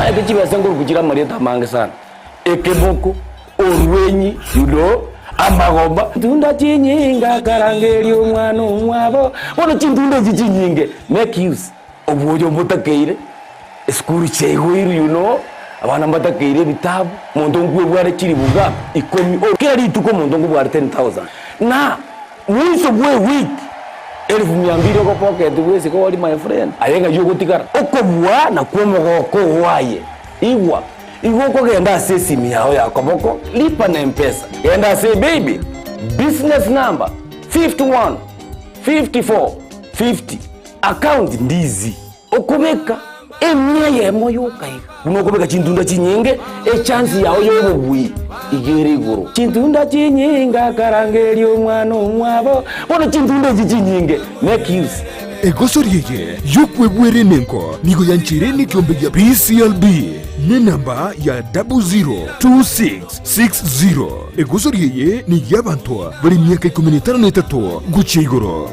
Omanyete chibesa nkoruku chire amarieta amange sana, ekeboko, orwenyi, you know, amagomba. Chintunda chinyinge akarangeria omwana omwabo, bono chintunda echi chinyinge make use obwoyo mbotakeire, esukuru chiaigoirwe you know, abana mbatakeire ebitabu, omonto nkwebware chiribuga ikomi, kera rituko omonto nkobware 10,000 na. Mwiso bw'ewiki elifu mia mbili ogopoketi bw'esiko ori my friend, aye ng'ai ogotigara? Okobua nakwo omogoko oo aye. Igwa, igo okogenda ase esimi yao ya koboko, lipa na mpesa, genda ase paybill, business number 51 54 50, account ndizi. Okobeka emia eyemo yoka iga, buna okobeka chintunda chinyinge, echansi yao y'obobui iga ere igoro. Chintunda chinyinge akarangeria omwana omwabo, bono chintunda echi chinyinge make use. Egosori eye y'okwebwera emengo nigo yancheire nekeombe gia PCLB nenamba ya 002660. Egosori eye ney'abanto bare emiaka ikomi na etano na etato gochia igoro.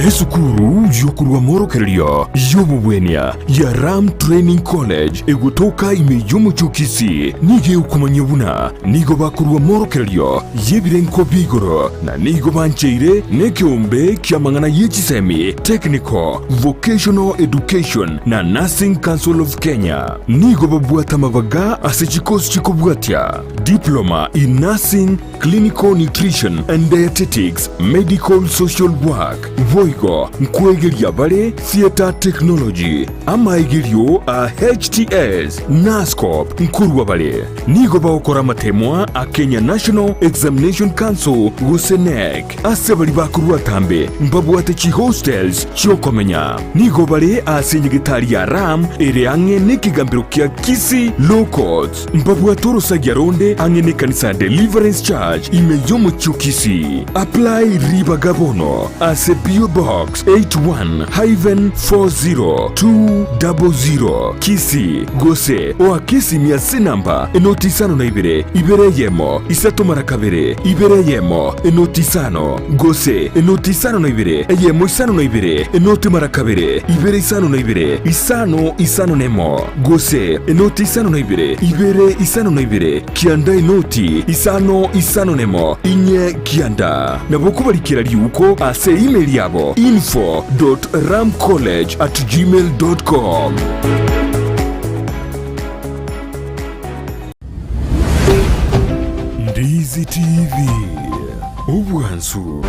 Esukuru y'okorua amorokererio y'obobwenia ya Ram Training College egotoka ime y'omochie o Kisii nigo egokomanyia buna nigo bakorua amorokererio y'ebirengo bia igoro na nigo bancheire nekeombe ki'amang'ana ye chisemi, Technical, Vocational Education na Nursing Council of Kenya. Nigo babwate amabaga ase chikosi chikobwatia. Diploma in Nursing, Clinical Nutrition and Dietetics, Medical Social Work, boigo nkwegeria bare Theatre Technology, amaegerio a HTS, Nursecorp nkorwa bare. Nigo bagokora amatemwa a Kenya National Examination Council gose KNEC. Ase baria bakorwa atambe mbabwate chihostels chi'okomenya. Nigo bare ase enyegetari ya Ram ere ang'e nekegambero kia Kisii Law Courts. Mbabwate orosagia ronde ang'e nekanisa ya Deliverance Church ime y'omochie o Kisii. Apply ribaga bono ase PO Box 81-40200 Kisii gose oake esimi ase enamba enoti isano na ibere, ibere eyemo, isato mara kabere, ibere eyemo, enoti isano, gose enoti isano na ibere, eyemo isano na ibere, enoti mara kabere, ibere isano na ibere, isano isano nemo. Gose enoti isano na ibere, ibere isano na ibere, kianda enoti isano isano nemo, inye kianda. Nabo okobarikera riuko ase email yabo info dot ramcollege at gmail dot com. Ndizi TV, obwansu.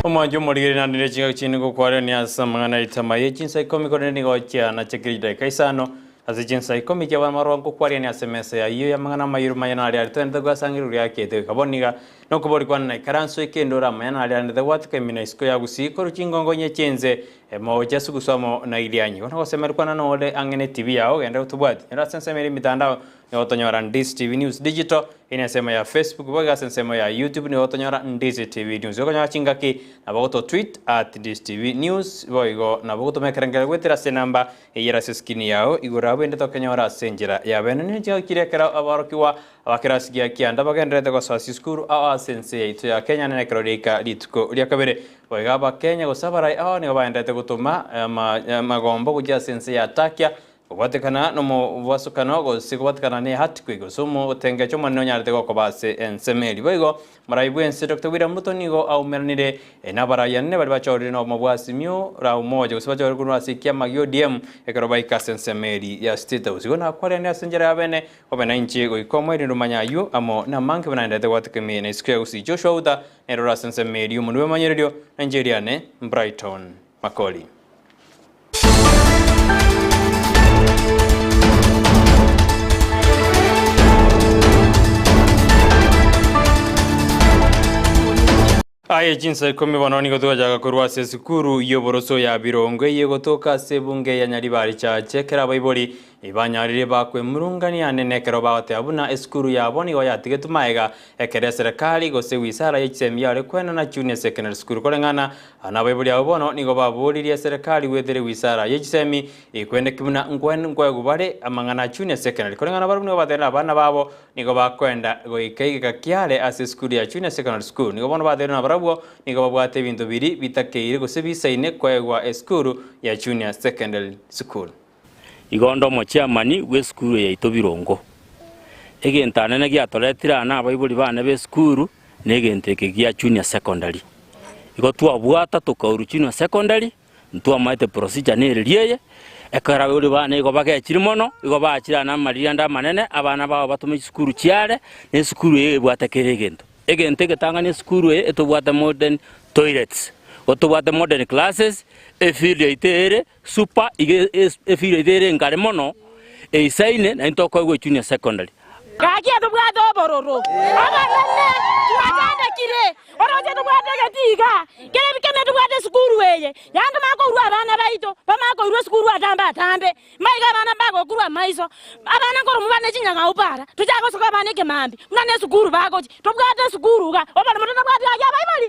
Omwancho omorigeri naende ne chingaki chinde ngokwarania ase amang'ana aito amaya chinsa ikomi korende nigo chianachekire chidakika isano ase chinsa ikomi chia amarwa ngokwariania ase emesa yayio y'amang'ana amayiro maya naria aria toendete goasangereria oria akete goika bono iga nokobori kwane naikaranse oike inde ore amaya naria arendete gwatuka ime na isiko ya gusii korwa chingongo inye chi'ense Mogochia ase ogosoma na irianyi. Bono gosemeria kwane nore ang'e ne TV yao, genda otobwati. Nyora ase ensemo ere emitandao, nigo otonyora Ndizi TV News Digital, eye nensemo ya Facebook, boigo ase ensemo ya YouTube nigo otonyora Ndizi TV News. Okonyora chingaki nabo ogoto tweet at Ndizi TV News, boigo nabo ogotoma ekerengererio goetera ase enamba eyio ere ase eskrini yao igoro abwo ende tokenyora ase enchera ya bene. Nigo chingaki chiria ekero aborokigwa abakerasi gia kianda bagendererete gosoa chisukuru ao ase ense yaito ya Kenya nere ekero riaika rituko ria kabere. Boigo Abakenya gose abarai ao nigo baenderete gotoma amagombo gochia ase ense ya Turkey kobwatekana nomobasukano gose kobwatekana ne earthquake gose omotengecho omonene onyarete gokoba ase ensemo eria. Boigo morai bw'ense Doctor William Ruto nigo aumeranire nabarai anene baria bachorire nobomo bwa Azimio la Umoja gose bachorire korwa ase ekiama gia ODM ekero baika ase ensemo eria ya State House. Igo nakwarende ase enchera ya bene obe nainche goika omoerio omanye ayio amo namange buna naenderete gwateka ime na isiko ya Gusii. Joshua Outa Nere ore ase ensemo eria omonwe bw'emanyererio, na inche eriane Brighton Makori. Aye chinsa ikomi bono nigo togachaka korwa ase esukuru y'oboroso ya Birongo eye egotoka ase ebunge ya Nyaribari Church ekero abaibori banyarire bakwemurungania nene ekero bagoteba buna esukuru yabo nigo yatigetwe maega ekero eserekari gose wisara ye chisemi yare koenana Junior Secondary School koreng'ana nabaibori abwo bono nigo baboririe eserekari goetera wisara ye chisemi ekwendeki buna nkoegwa bare amang'ana a Junior Secondary koreng'ana barabwo nigo baterire abana babo Nigo bakoenda goika egeka kiare ase esukuru ya Junior Secondary School. Nigo bono bateirwe nabarabwo nigo babwate ebinto biria bitakeire gose bisaine koegwa esukuru ya Junior Secondary School. Igo onde omochiamani bw'esukuru yaito Birongo. Egento anene giatoretire aa nabaibori bane b'esukuru negento eke gia Junior Secondary. Igo twabwata tokaurwa Junior Secondary. Ntwamaete procedure nereria eye, ekero abaibori bane igo bagechire mono, igo bachire aa namariri ande amanene, abana babo batome chisukuru chiare, na esukuru eye ebwate kera egento. Egento egetang'ani esukuru eye etobwate modern toilets, igo tobwate modern classes, efield yaito ere super, iga efield yaito ere engare mono, eisaine naende tokoegwa ejunior secondary. Gaki tobwate obororo obonene, twachandekire, oroche tobwate egetii iga, kera ebikeme tobwate esukuru eye, yaani tomanye kourwa abana baito, bamanye koirwa esukuru atambe atambe, maiga abana mbagokurwa amaiso, abana nkoromwa bare ne chinyang'au para, tochake gosoka abana ekemambia, buna ne esukuru bagochia, tobwate esukuru iga, oboremo totabwati gaki abaibori?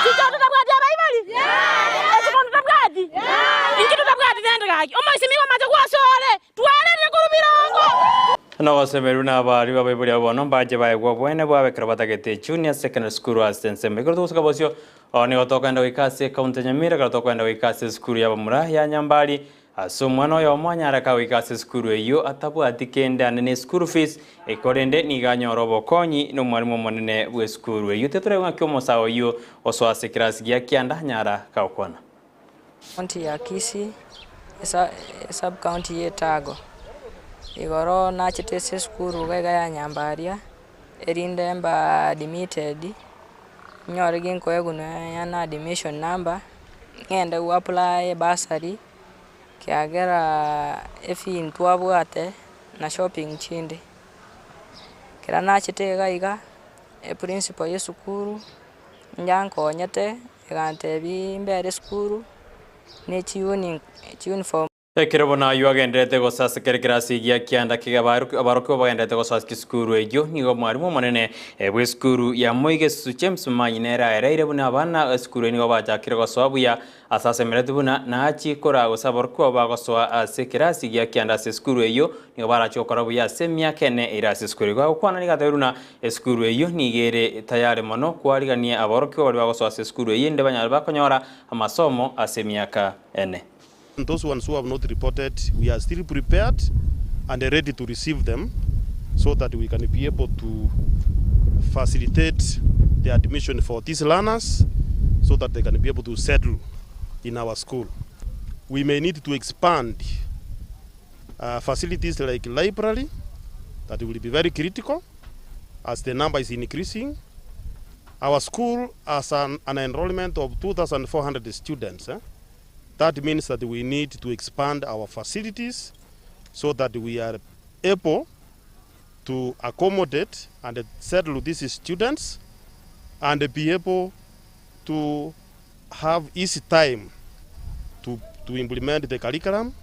Chichoo totabwati abaibori? Esukuru totabwati? Inki totabwati rende gaki? Omoisimi igo omache gwasore. Twarerire korwa birongo. Nogosemerwe nabaria b'abaibori abwo bono mbache baegwe oboene bwabo ekero batagete Junior Secondary School ase ensemo. Ekero togosuka bosio, oo nigo tokogenda goika ase ecounty ya Nyamira ekero tokogenda goika ase esukuru y'abamura ya Nyambari ase omwana oyomo anyare kagoika ase esukuru eyio atabwati kende ande ne school fees korende nigo anyore obokonyi nomwalimu omonene bw'esukuru eyio. Tetoraigwe ng'aki omosae oyio osoa ase ekerasi gia kianda anyara kagokwana. County ya Kisii, esub county ya Etago. Igoro nachete ase esukuru iga iga ya Nyambaria, erinde mba admitted, nyore ginkoegwa nonya na admission number, ng'ende go apply bursary, kiagera efee ntwabwate na shopping chinde. Ekero nachete iga iga, eprincipal ya esukuru, Nyankonyete, egantebia mbere esukuru, ne chiuniform. Ekero bono ayio agendererete gosasa kera ekerasi gia kianda kiga abarokigwa bagendererete gosoa ase chisukuru eyio, nigo omwarimu omonene bw'esukuru ya Moigesusu James Momanyi nere aereire buna abana esukuru eyio nigo bachakire gosoa buya ase asemeretie buna nachie koraa gose aborokigwa bagosoa ase ekerasi gia kianda ase esukuru eyio nigo barachie gokora buya ase emiaka ene eire ase esukuru. Igo agokwana nigo atebirie buna Esukuru eyio nigo ere tayare mono kwarigania aborokigwa baria bagosoa ase esukuru eyio inde banyare bakonyora amasomo ase emiaka ene. Those ones who have not reported, we are still prepared and ready to receive them so that we can be able to facilitate the admission for these learners so that they can be able to settle in our school. We may need to expand uh, facilities like library that will be very critical as the number is increasing. Our school has an, an enrollment of 2,400 students. Eh? That means that we need to expand our facilities so that we are able to accommodate and settle these students and be able to have easy time to, to implement the curriculum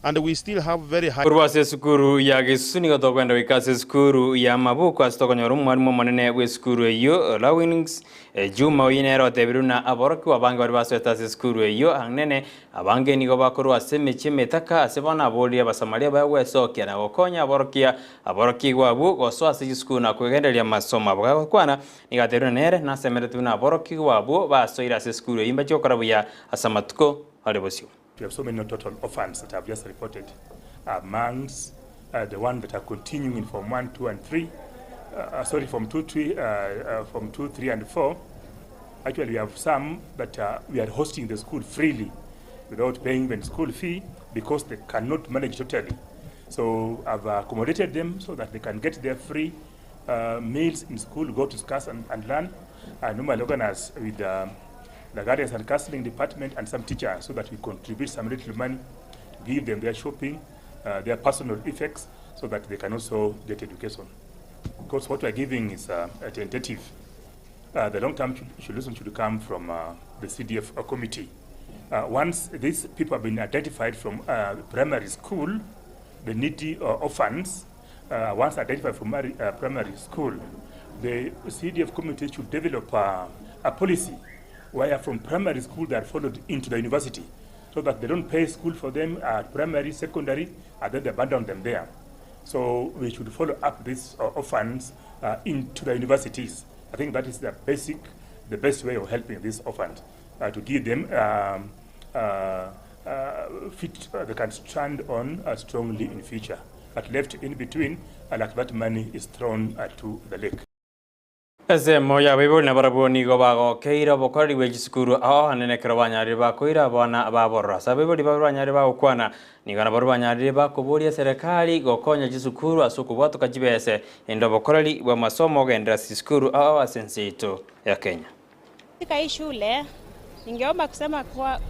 and we still have very high Korwa ase esukuru ya Gesusu nigo tokoenda goika ase esukuru ya Mabuku ase tokonyora omwalimu omonene bw'esukuru eyio Lawings Juma oyio nere otebire buna aborokigwa abange baria basoete ase esukuru eyio ang'nene abange nigo bakorwa ase emechie emetaka ase bono aborire Abasamaria baye gwesokia na gokonya aborokia aborokigwa abwo gosoa ase chisukuru na kwegendereria amasomo abo. Gagokwana Nigo atebirie buna nere nasemeretie buna aborokigwa abwo basoire ase esukuru eyio mbachie gokora buya ase amatuko are bosio. We have so many total orphans that have just reported amongst uh, the one that are continuing in Form 1, 2 and 3, uh, sorry, Form 2, 3, uh, uh, Form 2, 3 and 4. Actually, we have some that uh, we are hosting the school freely without paying even school fee because they cannot manage totally. So I've accommodated them so that they can get their free uh, meals in school, go to class and, and learn. I normally organize with um, the guidance and counseling department and some teachers so that we contribute some little money to give them their shopping, uh, their personal effects, so that they can also get education. Because what we are giving is uh, a tentative. The long term solution should come from the CDF committee. Once these people have been identified from primary school, the needy orphans, once identified from primary school, the CDF committee should develop a policy where from primary school they are followed into the university so that they don't pay school for them at primary, secondary, and then they abandon them there. So we should follow up these orphans into the universities. I think that is the basic, the best way of helping these orphans, to give them feet they can stand on strongly in future. But left in between, like that money is thrown to the lake. Ensemo y'abaibori nabarabwo nigo bagokeire obokoreri bwe chisukuru ao anene ekero banyarire bakoira abana babo ororo. Ase abaibori babe banyarire bagokwana, nigo nabarabwo banyarire bakoboria eserekari gokonya chisukuru ase okobwatoka chibese ende obokoreri bw'amasomo ogenderere ase chisukuru ao ase ense yaito ya Kenya. Katika hii shule ningeomba kusema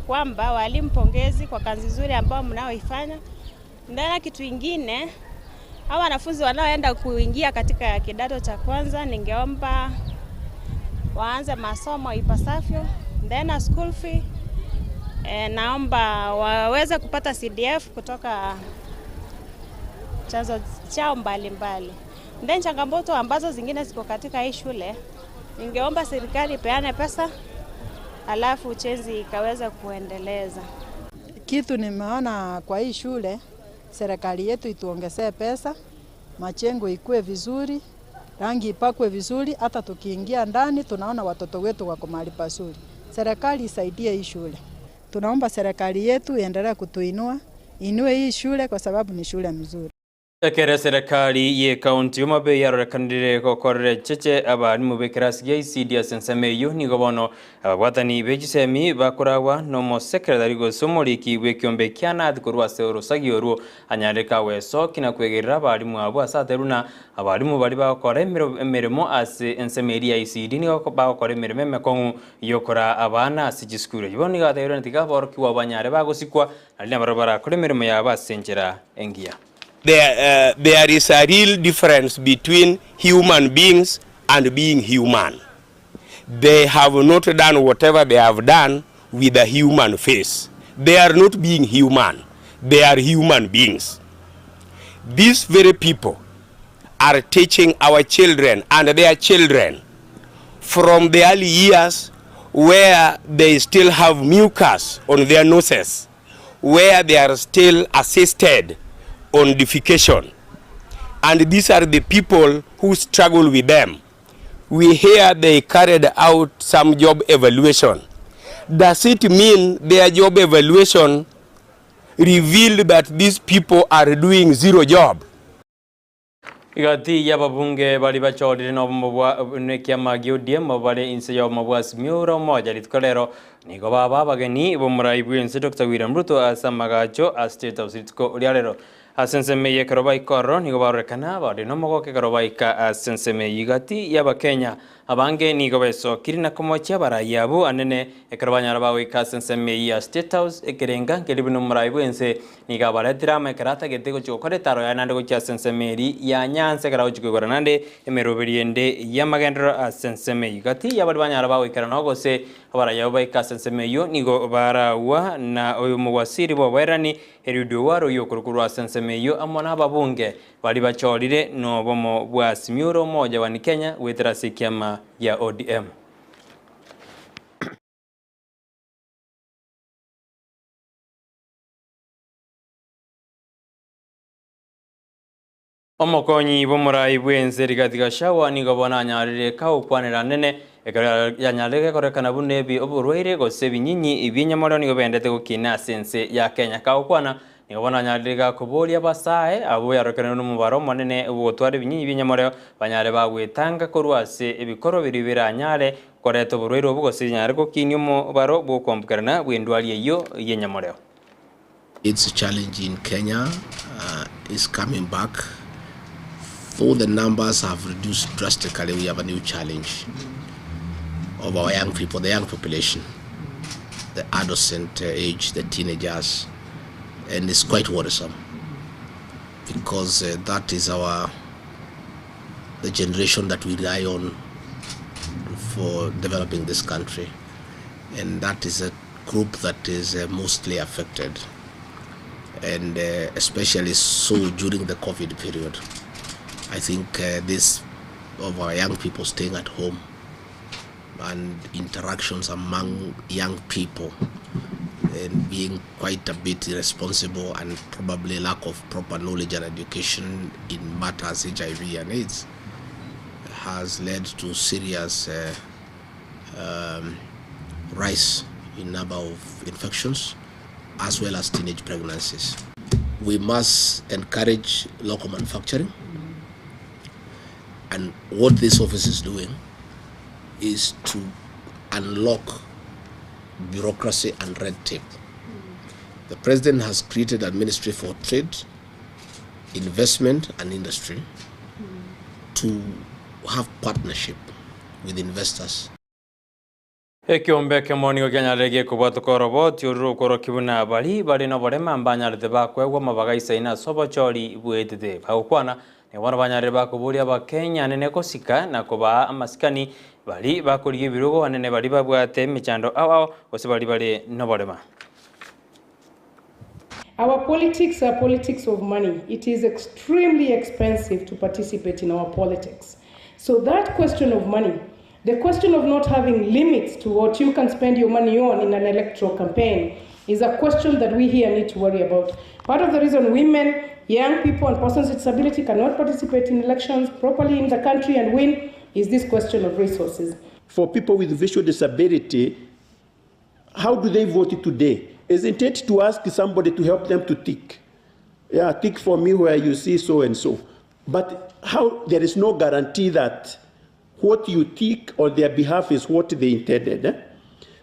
kwamba walimu pongezi kwa kazi nzuri ambayo mnaoifanya. Ndana kitu ingine, hawa wanafunzi wanaoenda kuingia katika kidato cha kwanza, ningeomba waanze masomo ipasavyo. Then school fee, naomba waweze kupata CDF kutoka chanzo chao mbalimbali. Then changamoto ambazo zingine ziko katika hii shule, ningeomba serikali ipeane pesa alafu ujenzi ikaweza kuendeleza. Kitu nimeona kwa hii shule, serikali yetu ituongezee pesa, majengo ikue vizuri, rangi ipakwe vizuri, hata tukiingia ndani tunaona watoto wetu wako mahali pazuri. Serikali isaidie hii shule. Tunaomba serikali yetu iendelee kutuinua, inue hii shule kwa sababu ni shule mzuri. Ekero eserekari ye county ya Homa Bay yarorekanire gokorera echeche abarimu b'ekerasi gia ECD ase ensemo eyio nigo bono ababwatani be chisemi bakoragwa na omosekretari gose omoriki bw'ekiombe kia Nathi korwa ase orosagi orwo anyare kagoesoki na kwegerera abarimu abwo ase aterwe na abarimu baria bagokora emeremo ase ensemo eria ya ECD nigo bagokora emeremo emekong'u yokora abana ase chisukuru. Eyio bono nigo ateirwe na tiga aborokigwa banyare bagosikwa naende nabarabwo barakore emeremo yabo ase enchera engiya. There is a real difference between human beings and being human. They have not done whatever they have done with a human face. They are not being human. They are human beings. These very people are teaching our children and their children from the early years where they still have mucus on their noses, where they are still assisted on defecation. And these are the people who struggle with them. We hear they carried out some job evaluation. Does it mean their job evaluation revealed that these people are doing zero job? Igati y'ababunge bari bachorire n'obomo bwa n'ekiama gia ODM bare inse y'obomo bwa Azimio la Umoja rituko rero nigo baba abageni b'omorai bw'ense Dr. William Ruto ase amagacho a State House rituko ria rero ase ensemo eye ekero baika ororo nigo barorekana bare nomogoka ekero baika ase ensemo eye igati y'abakenya abange nigo besokire na komochia abarai abwo anene ekero banyara bagoika ase ensemo eye ya State House ekerenga nkeri buna omorai bw'ense nigo abaretire amo ekero atagete gochia gokora etaro yaye naende gochia ase ensemo eri ya Nyanza ekero agochia koigora naende emeroberi ende y'amagenderero ase ensemo eyio. Gati y'abaria banyara bagoikera nao gose abarai abwo baika ase ensemo eyio nigo baragwa na oyo omowasiri bw'oboerani Eliud Owalo oyio okorokwa ase ensemo eyio amo nababunge baria bachorire nobomo bwa Azimio la Umoja One Kenya goetera ase ekiama gia ODM. Omokonyi bw'omorai bw'ense Rigathi Gachagua nigo bono anyarire kagokwanera nene ekero yanyarire gekorekana buna ebi oborwaire gose ebinyinyi bi'enyamorero nigo bendete gokina ase ense ya Kenya. Kagokwana nigo bono anyarire gakoboria abasae abwo yarokeranire nomobaro omonene bw'ogotwara ebinyinyi bi'enyamorero banyare bagwetanga korwa ase ebikorwa biria biranyare koreta oborwaire obo gose binyare gokinia omobaro bw'okoambukerana bw'endwari eyio y'enyamorero. It's a challenge in Kenya is coming back. Though the numbers have reduced drastically, we have a new challenge of our young people, the young population, the adolescent age, the teenagers, and it's quite worrisome because that is the generation that we rely on for developing this country and that is a group that is mostly affected and especially so during the COVID period. I think this of our young people staying at home and interactions among young people and being quite a bit irresponsible and probably lack of proper knowledge and education in matters HIV and AIDS has led to serious rise in number of infections as well as teenage pregnancies. We must encourage local manufacturing, and what this office is doing is to unlock bureaucracy and red tape. The president has created a ministry for trade, investment and industry to have partnership with investors. Ekeombe ekemo nigo kianyarire gekobwatoka oroboti orwo rokworokia buna baria bare noborema mbanyarete bakoegwa amabaga aisaine ase obochori bwetete. Bagokwana, nigo bono banyarire bakoboria Abakenya anene gosika na kobaa amasikani baria bakorigia ebirogo anene baria babwate emechando ao ao gose baria bare noborema. Our politics are politics of money. It is extremely expensive to participate in our politics. So that question of money, the question of not having limits to what you can spend your money on in an electoral campaign, is a question that we here need to worry about. Part of the reason women, young people and persons with disability cannot participate in elections properly in the country and win is this question of resources. For people with visual disability, how do they vote today? Isn't it to ask somebody to help them to tick? Yeah, tick for me where you see so and so. But how there is no guarantee that what you tick on their behalf is what they intended.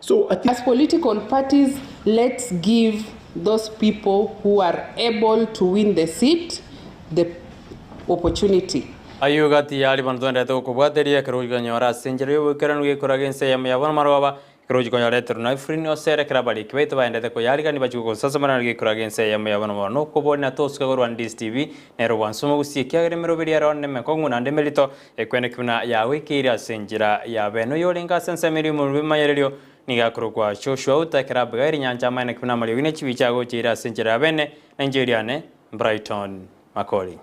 So I think as political parties, let's give those people who are able to win the seat the opportunity. Ayio gati y'aria bono twenderete gokobwateria ekero ogochikonyora ase enchera y'oboikeranu gekoraga ense eyemo ya bono maroba, ekero ogochikonyora eterero na Efraini osere ekero abariki baito baendete koyarigania bachie gogosasamana nario gekoraga ense eyemo ya bono maroba. Nokoboria na tosuka korwa Ndisi TV, nero bwansa omogusi ekiagera emeroberi ero nemekong'u naende emerito, ekwene ki buna yagoikeire ase enchera ya bene. Oyorenge ase ensemo eria omorwoti bw'emayererio nigo akorokwa Joshua Outa ekero Abigaili nyancha amaene ki buna amariogi ne chibicha agocheire ase enchera ya bene, na inche eriane Brighton Makori.